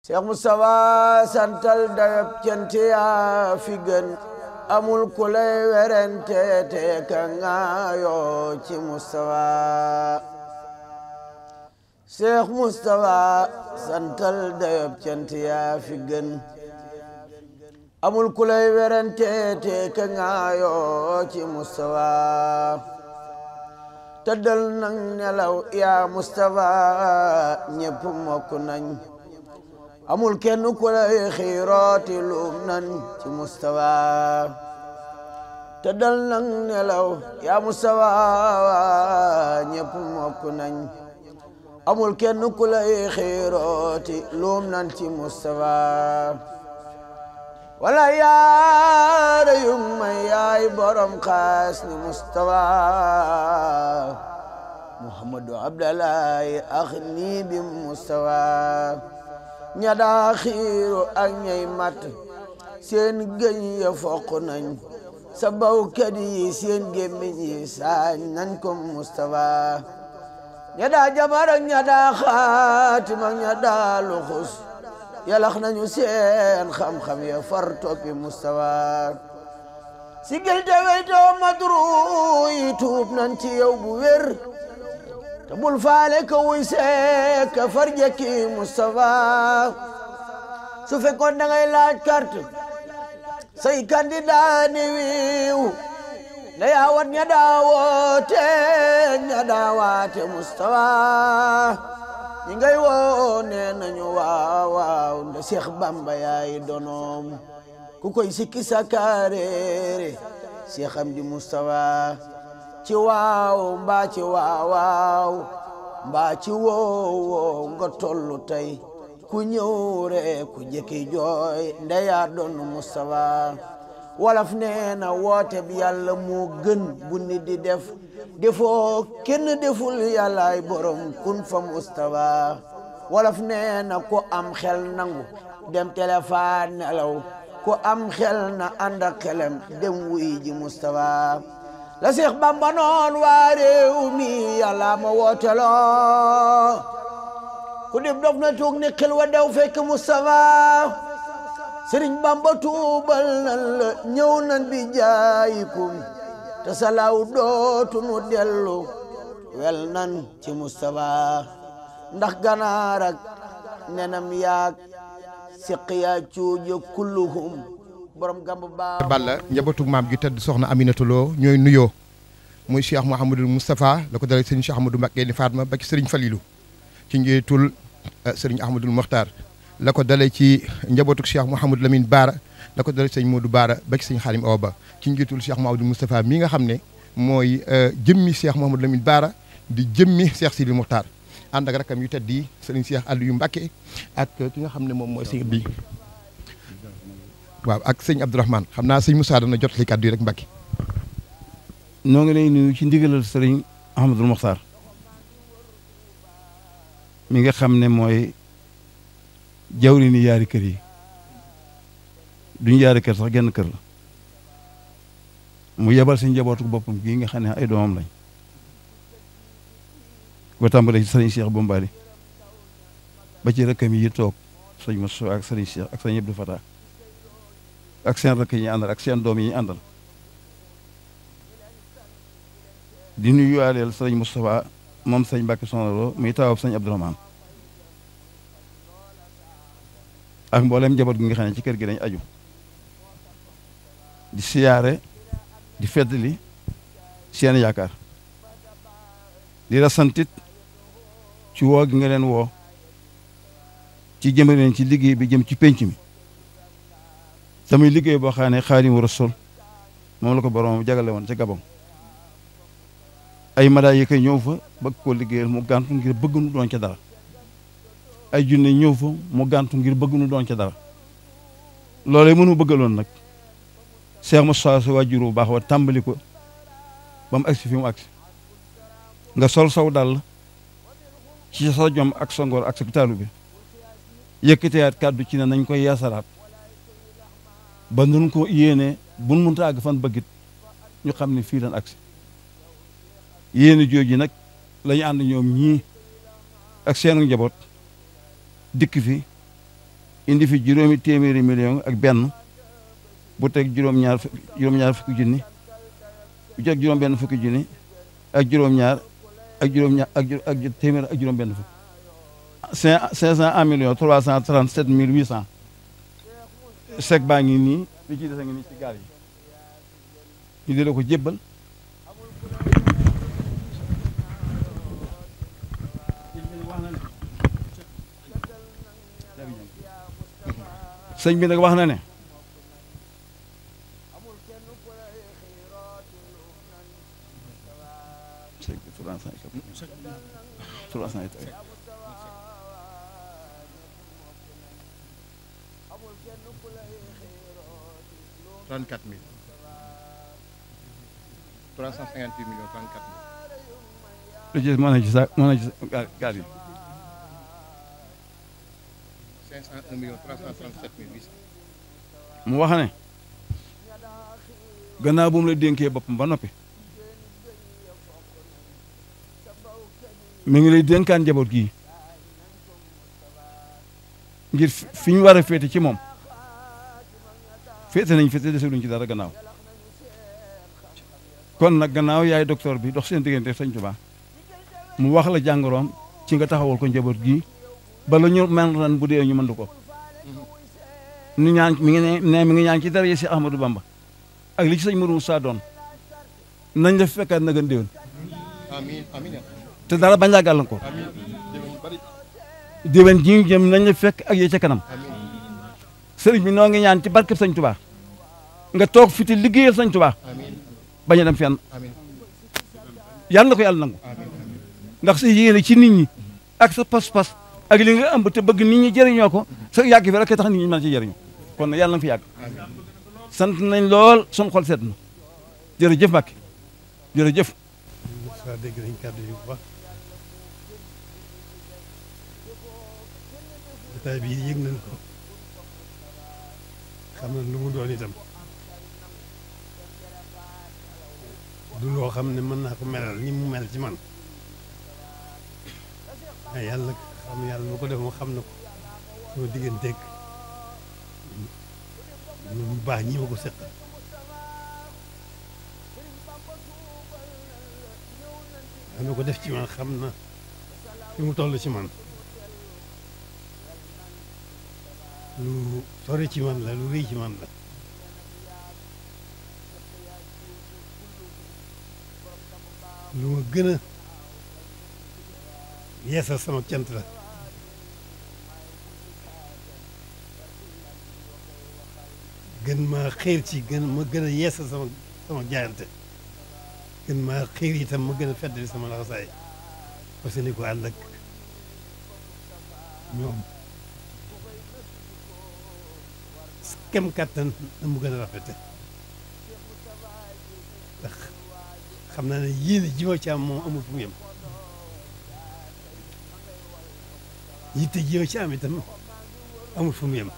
Cheikh Moustapha santal dayab cant yaa fi gën amul ku lay werante te ka ngaayoo ci Moustapha Cheikh Moustapha santal dayab cant yaa fi gën amul ku lay werante te ka ngaayoo ci Moustapha tëddal nang nelaw yaa Moustapha ñépp mokk nañ amul kenn ku lay xiirooti luum nan ci Moustapha tëddal nang nelaw yaa Moustapha ñépp mokk nañ amul kenn ku lay xiirooti luum nan ci Moustapha wala yaara yung may yaay borom xaas ni Moustapha Muhammadu Abdallahi ax nii bi Moustapha ña daa xiiru ak ñay mat seen gëñ ya foq nañ sa bawkat yi seen gémmiñ yi saañ nañ ko Moustapha ña daa jabar ak ña daa xaatim ak ña daa luxus yalax nañu seen xam-xam ya far toppi Moustapha sigil te weytoo madru yi tuub nañ ci yow bu wér te bul faale ka wuy seek ka farjaki Moustapha su fekkoon da ngay laaj carte say candidat ni wiiw da yaa wat ña daawoote ña daawaate Moustapha ñi ngay woo nee nañu waaw waaw nda Seex Bamba yaay donoom ku koy sikki sakareere Seex Amdi Moustapha ci waaw mbaa ci waawaaw mbaa ci woowoo nga tollu tey ku ñëw rek ku jëkki jooy ndeyaa doon Moustapha wolof nee na woote bi yàlla moo gën bu nit di def defoo kenn deful yàllaay borom kun fa Moustapha wolof nee na ku am xel nangu dem téléphone nelaw ku am xel na ànd ak xelam dem wuy ji Moustapha la Seex Bamba noon waa réew mi yàlla ma wooteloo ku dib dof na tuug ni xel wa dew fekk Moustapha Sëriñ Bamba tuubal nan la ñëw nan bi jaayikum te salaaw dootu nu dellu wel nan ci Moustapha ndax ganaar ak nenam yaag siqiya cuuja kulluhum borom gamb baa Balla njabootu maam gi tëdd soxna Aminata Lo ñooy nuyoo muy Cheikh Mouhamadul Moustapha la ko dalee sëriñ Cheikh Ahmadou Mbacké ni Fatma ba ci sëriñ Falilou ci njiitul sëriñ Ahmadul Mokhtar la ko dalee ci njabootu Cheikh Mouhamadou Lamine Bara la ko dalee sëriñ Modou Bara ba ci sëriñ Khadim Awa Ba ci njiitul Cheikh Mouhamadul Moustapha mi nga xam ne mooy jëmmi Cheikh Mouhamadou Lamine Bara di jëmmi Cheikh Sidil Mokhtar ànd ak rakam yu tedd yi sëriñ Cheikh Aliou Mbacké ak ki nga xam ne moom mooy sëriñ bi waaw ak sëñ Abdourahmane xam naa sëñ Moussa dana jot li kàddu yi rek Mbacké noo ngi lay nuyu ci ndigalal sëriñ Ahmadul Mokhtar mi nga xam ne mooy jawri ni yaari kër yi duñu yaari kër sax genn kër la mu yebal si njabootu boppam gii nga xam ne ay doomam lañ ko tàmbalee ci sëriñ Cheikh Bombali ba ci rakkam yi toog sëñ Moussa ak sëriñ Cheikh ak sëñ Abdou Fatah ak seen rakk yi ñu àndal ak seen doom yi ñu àndal di nuyuwaaleel sëriñ Moustapha moom sëñ Mbacké Soxna Lo muy tawab sëñ Abdourahmane ak mboolem njaboot gi nga xam ne ci kër gi dañ aju di siyaare di feddali seen yaakaar di la santit ci woo gi nga leen woo ci jëmale leen ci liggéey bi jëm ci penc mi tamit liggéey boo xam ne Xaadimu Rasuul moom la ko borom jagale woon ca Gabon ay malaayika ñëw fa bëgg koo liggéeyal mu gàntu ngir bëgg nu doon ca dara ay junne ñëw fa mu gàntu ngir bëgg nu doon ca dara loolee mënu bëggaloon nag Cheikh Moussa sa waajur bu baax wa tàmbali ko ba mu agsi fi mu agsi nga sol saw dal ci sa jom ak sa ngor ak sa taalu bi yëkkateyaat kàddu ci ne nañ koy yeesalaat ba nun ko yéene buñ mënta àgg fan bëggit ñu xam ne fii lan agsi yéene jooju nag la ñu ànd ñoom ñii ak seenu njaboot dikk fi indi fi 200 millions ak benn bu teg juróom-ñaar fukki junni bu teg juróom-benn fukki junni ak juróom-ñaar ak téeméer ak juróom-benn fukk 501 millions 337 mille 800 chèque baa ngi nii li ci des a ngi nii ci gaal yi ñu di la ko jébbal sëñ bi nag wax na ne sëñ bi 300 34 000 358 millions 34 000. lu ci mën na ci sa mën na ci gaal yi 501 millions 337 mille 800. mu wax ne gannaaw bu mu la dénkee boppam ba noppi mi ngi lay dénkaan njaboot gii ngir fi ñu war a féete ci moom féete nañ féete deseluñ ci dara gannaaw kon nag gannaaw yaay docteur bi dox seen diggante Sëñ Tuubaa mu wax la jàngoroom ci nga taxawal ko njaboot gii bala ñu man ran bu dee ñu mëndu ko ñu ñaan mi ngi ñaan ci dara yi si Ahmadou Bamba ak li ci sëñ Mourou Moussa doon nañ la fekkaat na gën déwén amiin amiin te dara bañ laa gàllankoor déwén ji ñu jëm nañ la fekk ak yee ca kanam sëriñ bi noo ngi ñaan ci barkeb Sëñ Tuubaa nga toog fi te liggéeyal Sëñ Tuubaa bañ a dem fenn yàlla na ko yàlla nangu ndax sa yéene ci nit ñi ak sa pas-pas ak li nga ëmb te bëgg nit ñi jëriñoo ko sa yàgg fi rek tax nit ñi mën ci jëriñoo kon nag yàlla na fi yàgg sant nañ lool sun xol seet na jërëjëf Mbàkke jërëjëf Moussa dégg nañ kàddu yu baax jotaay bi yëg nañ ko xam na lu mu doon itam du loo xam ne mën naa ko melal ni mu mel ci man waaye yàlla yàlla mu ko def moo xam na ko sama digganteeg lu baax ñi ma ko seq dana ko def ci man xam na fi mu toll ci man lu sori ci man la lu rëy ci man la lu ma gën a yeesal sama cant la gën maa xiir ci ma gën a yeesal sama jaayante gën maa xiir itam ma gën a feddali sama laxasaay parce que ni ko ànd ak ñoom kem kàttan na mu gën a rafete ndax xam naa ne yéene ji ma ci am moom amul fu mu yem yitte ji ma ci am itam amul fu mu yem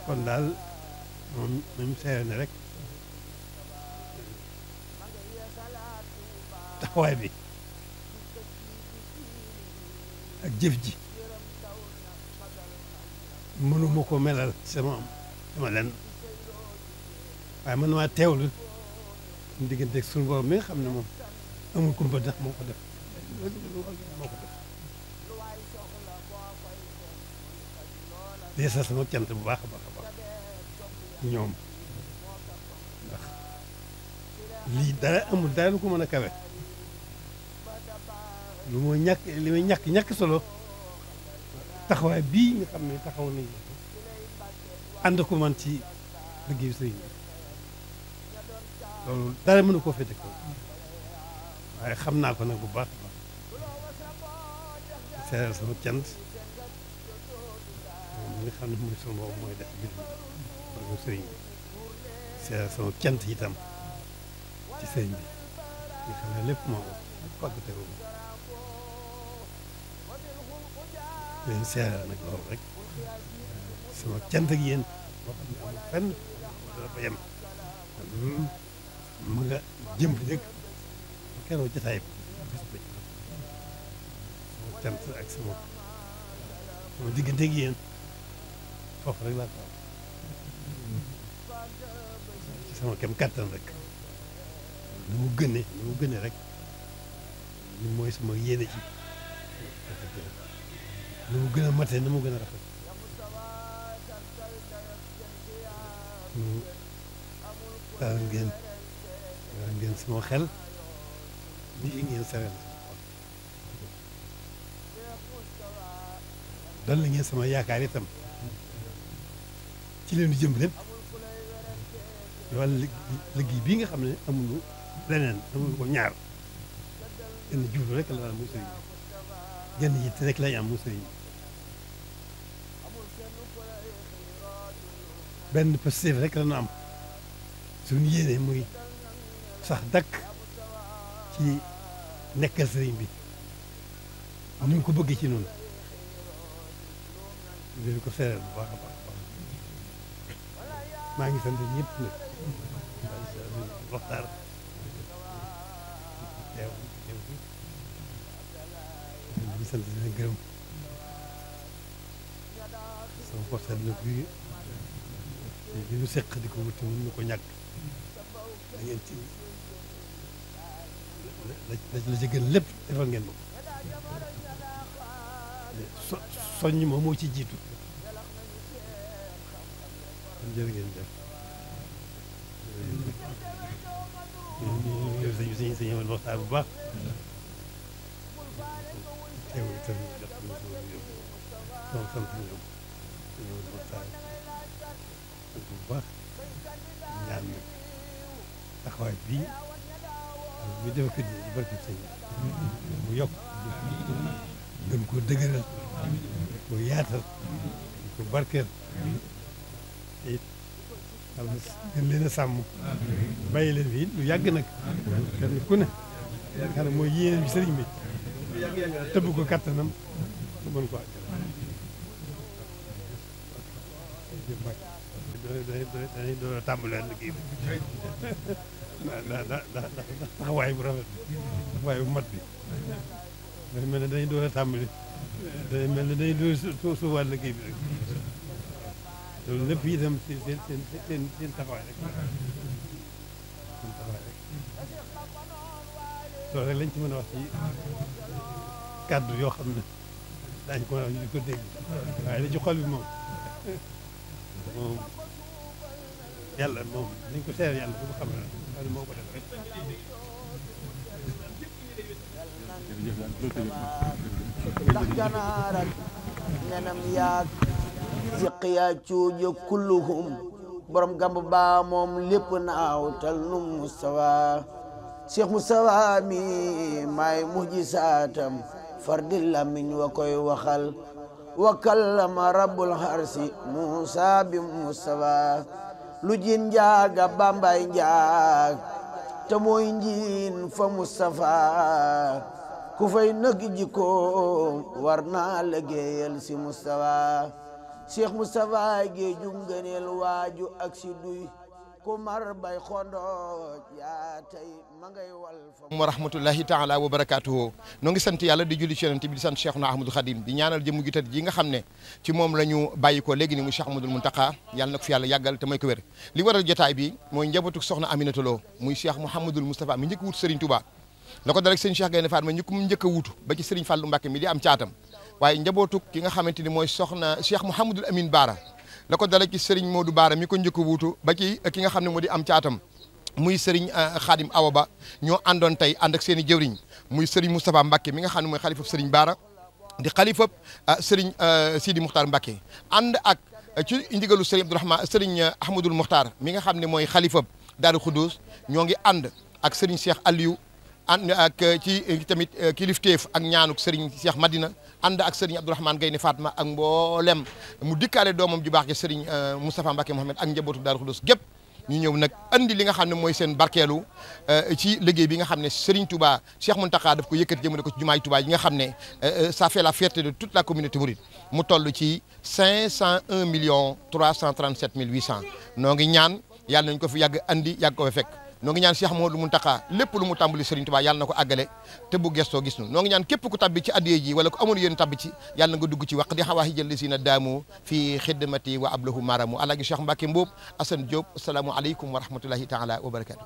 kon daal moom seere ne rek taxawaay bi ak jëf ji mënuma ko melal sama lenn waaye man maa teewlu suñu digganteeg suñu borom mi nga xam ne moom amul kumpa ndax moo ko def deesa sama cant bu baax a baax a baax ñoom ndax lii dara amul dara lu ko mën a kawe lu ma ñàkk li may ñàkk solo taxawaay bii nga xam ne taxaw nañ ànd ko man ci liggéeyu sëriñ bi loolu dara mënu koo féete kaw waaye xam naa ko nag bu baax a baax seeral sama cant moom mi nga xam ne mooy sama boobu mooy def mbir mi mooy sëriñ bi seeral sama cant itam ci sëriñ bi nga xam ne lépp moo ko pàggate leen seeral nag loolu rek sama cant ak yéen boo xam ne amul fenn dara ba yem mu nga jëm rek keroog jotaay bi bis ba sama cant ak sama diggante ak yéen foofu rek laa ko ci sama kem kattan rek ni mu gëne rek ni mooy sama yéene ci ni mu gën a matee ni mu gën a rafet daal ngeen sama xel lii ngeen sereel doon la ngeen sama yaakaar itam ci leen di jëm lépp wàllu liggéey bii nga xam ne amuñu leneen amuñu ko ñaar genn jublu rek la daal muy sëriñ genn yitte rek lañ am muy sëriñ benn positif rek la ñu am suñu yéene muy sax dakk ci nekkal sëriñ bi ni mu ko bëggee ci noonu leen ko seeral bu baax a baax maa ngi sant ñëpp nag waxtaan teew bi ñu sant di leen gërëm sama portal nag bi ñu seq di ko wuti mun ñu ko ñàkk da ngeen ci la ci gën lépp defal ngeen ma ko soññ ma moo ci jiitu kon jërë ngeen def yow sañ amal waxtaan bu baax teew itam jox na sama sant ñoom sañ amal waxtaan sant bu baax ñaan nag taxawaay bii mu def ko di barke sëñ mu yokk gën koo dëgëral ko yaatal ko barkeel it yàlla gën leen a sàmm bàyyi leen fii lu yàgg nag kenn ku ne xam ne mooy yéene bi sëriñ bi tëbb ko kattanam su mën ko àggal dañuy door a tàmbalee liggéey bi ndax taxawaay bu rafet bi taxawaay bu mat bi dafa mel ne dañuy door a tàmbali day mel ne dañuy door suufaat liggéey bi rek loolu lépp itam seen taxawaay rek seen taxawaay rek loolu rek lañ ci mën a wax ci kàddu yoo xam ne daañu ko mën a wax ñu di ko dégg waaye la ci xol bi moom yàlla moom nañ ko seeral yàlla bu ko xam ne moo ko def rek ndax ganaar ak nenam yaag siqiya cuuja kulluhum borom gamb baa moom lépp naaw tal nu Mustafa Cheikh Mustafa mi maay mujjisaatam fardi lamiñ wa koy waxal wa kallama rabbul harsi Musa bi Mustafa lu jin njaaga bambay njaag te mooy njiin fa Mustafa ku fay nag jikkoom war naa liggéeyal si Mustafa Cheikh Mustafa géeju ngëneel waaju ak si duy ku mar bay xondo yaa tey ma ngay wal fa wa rahmatullahi taala wa barakatuhu noo ngi sant yàlla di julli ci yonent bi di sant Cheikhuna Ahmadul Khadim di ñaanal jëmm ju tedd ji nga xam ne ci moom la ñu bàyyi ko léegi ni mu Cheikh Ahmadul Muntaqa yàlla na ko fi yàlla yàggal te may ko wér li waral jotaay bi mooy njabootu soxna Aminata Lo muy Cheikh Mouhamadul Moustapha mi njëkk wut Serigne Touba la ko dal ak sëñ Cheikh Gaynde Fatma ñu ko njëkk a wutu ba ci Serigne Fallou Mbacké mi di am caatam waaye njabootu ki nga xamante ni mooy soxna Cheikh Mouhamadul Amin Baara la ko dala ci Serigne Modou Baara mi ko njëkk a wuutu ba ci ki nga xam ne moo di am caatam muy Serigne Khadim Awa Ba ñoo àndoon tey ànd ak seen i jëwriñ muy Serigne Moustapha Mbacké mi nga xam ne mooy xalifab Serigne Baara di xalifab Serigne Sidi Muxtaar Mbacké ànd ak ci ndigalu Serigne Abdourahmane Serigne Ahmadul Muxtaar mi nga xam ne mooy xalifab Daaru Xudoos ñoo ngi ànd ak Serigne Cheikh Aliou ànd ak ci tamit kilifteef ak ñaanuk Serigne Cheikh Madina ànd ak Serigne Abdourahmane Gaynde Fatma ak mboolem mu dikkaale doomam ju baax gi Serigne Moustapha Mbacké Mohamed ak njabootu Daaru Xudoos gépp ñu ñëw nag andi li nga xam ne mooy seen barkeelu ci liggéey bi nga xam ne Serigne Touba Cheikh Mountakha daf ko yëkkati jëmale ko ci jumaay Touba yi nga xam ne ça fait la fierté de toute la communauté mouride mu toll ci 501 millions 337 mille 800 noo ngi ñaan yàlla nañ ko fi yàgg andi yàgg ko fa fekk noo ngi ñaan Cheikh Mouhamadou Mountakha lépp lu mu tàmbali Serigne Touba yàlla na ko àggale te bu gestoo gis nu noo ngi ñaan képp ku tabbi ci addiye ji wala ku amoon yéen tabbi ci yàlla na nga dugg ci waq di xawaahi jël si na daamu fii xidmati wa ablahu maramu alaaji Cheikh Mbacke Mboob Assane Diop asalaamu aleykum wa rahmatullahi taala wa barakatu